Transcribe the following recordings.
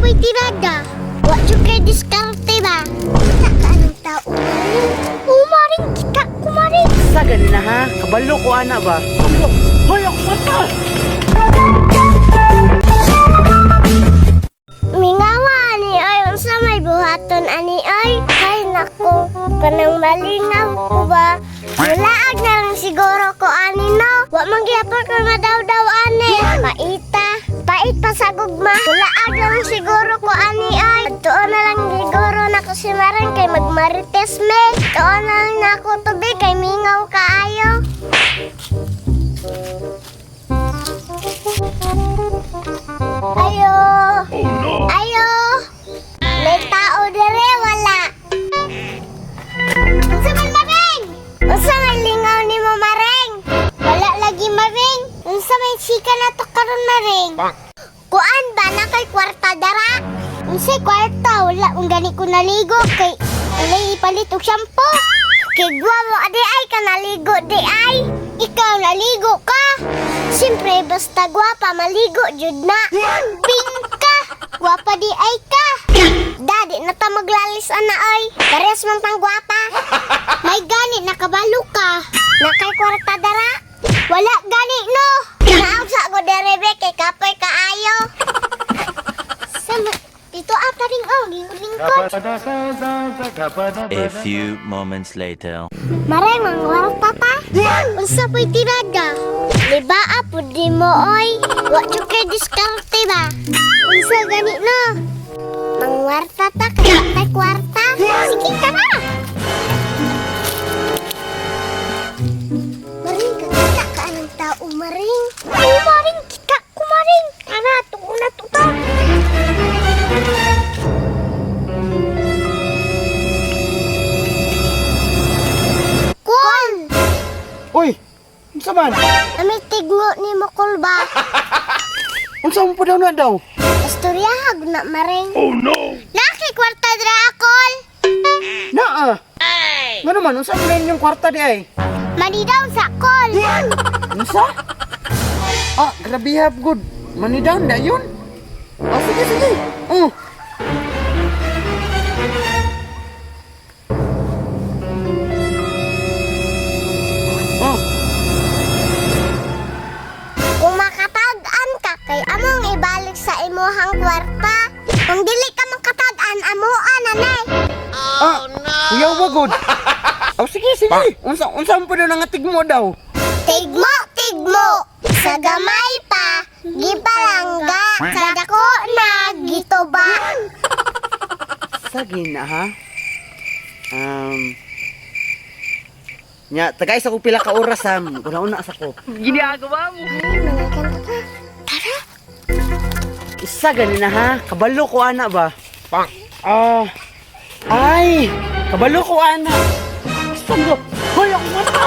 po'y tirada? Wa jud kay diskarte ba? Kita ka anong tao, Maring? Oh, Maring, kita ko, Maring. Sa gani na ha? Kabalo ko ana ba? Hoy, ako mata! Mingawa ani oy, unsa may buhaton ani oy? Ay nako, kanang malingaw ko ba? Mulaag na lang siguro ko ani no. Wa man gyapon ko madawdaw ani. Paita, pait pa sa gugma. Mulaag na lang siguro ko ani oy. Tuon na lang siguro nako si Maring kay magmarites me. Tuon na lang nako tubig kay mingaw kaayo. Ayo. Oh no! Ayo! May tao dire, wala. Unsa man Maring? Unsa may lingaw nimo Maring? Wala lagi Maring. Unsa may chika na to karon Maring? Kuan ba na kay kwarta dara? Unsay kwarta? Wala kung gani ko naligo kay walay ipalit og shampoo. Kay guwapo adi ay ka naligo di ay. Ikaw naligo ka. Siyempre basta gwapa maligo jud na. Pink ka. Gwapa di ay ka. Dadi na ta maglalis ana ay. Parehas man tang gwapa. May gani nakabalo ka. Nakay kwarta dara. Wala gani no. Naog sa ko dere be kay kapoy kaayo. Sama dito ata ring oh, lingkod. A few moments later. Maray mangwarta ta. Unsa po'y tirada? Libaa pud di mo oy. Wa jud kay diskarte ba? Unsa gani no? Mangwarta ta kay wa tay kwarta. Sige tara. Maring kakita ka anang tao Maring. Oh, Maring kita ko Maring. Tara tuon na to ta. Kol! Uy! Unsa man? Ami tigmo ni mo kol ba? Unsa mo pa daw na daw? Istoryahag na Maring. Oh no! Laki kwarta dra akol. Naa! Nga naman, unsa man yung kwarta di ay? Money down sa kol. Unsa? Ah, grabe hap good. Money down da yun. Ah, sige, sige. Oh. Oh, Kung makatag-an ka kay among ibalik sa imuhang kwarta. Kung dili ka makatag-an, amuan na nay. ah, kuyaw ba good? Oh, sige, sige. Unsa, unsa mo pa daw nangatig mo daw? Tigmo, tigmo. Sa gamay pa, gipalangga. Sa dako na, gituba. Sagi na ha? Um, nya, tagay sa ko pila ka oras ha. Wala una sa ko. Ay, mga kanta ka. Tara. Isa gani na ha. Kabalo ko ana ba? Ah. Ay, kabalo ko ana. Sanggo. Hoy, ako mata.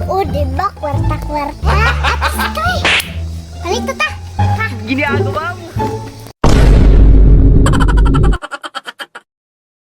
O, di ba? Kwarta-kwarta. At, stoy. Halika ta. Ha? Ginagawa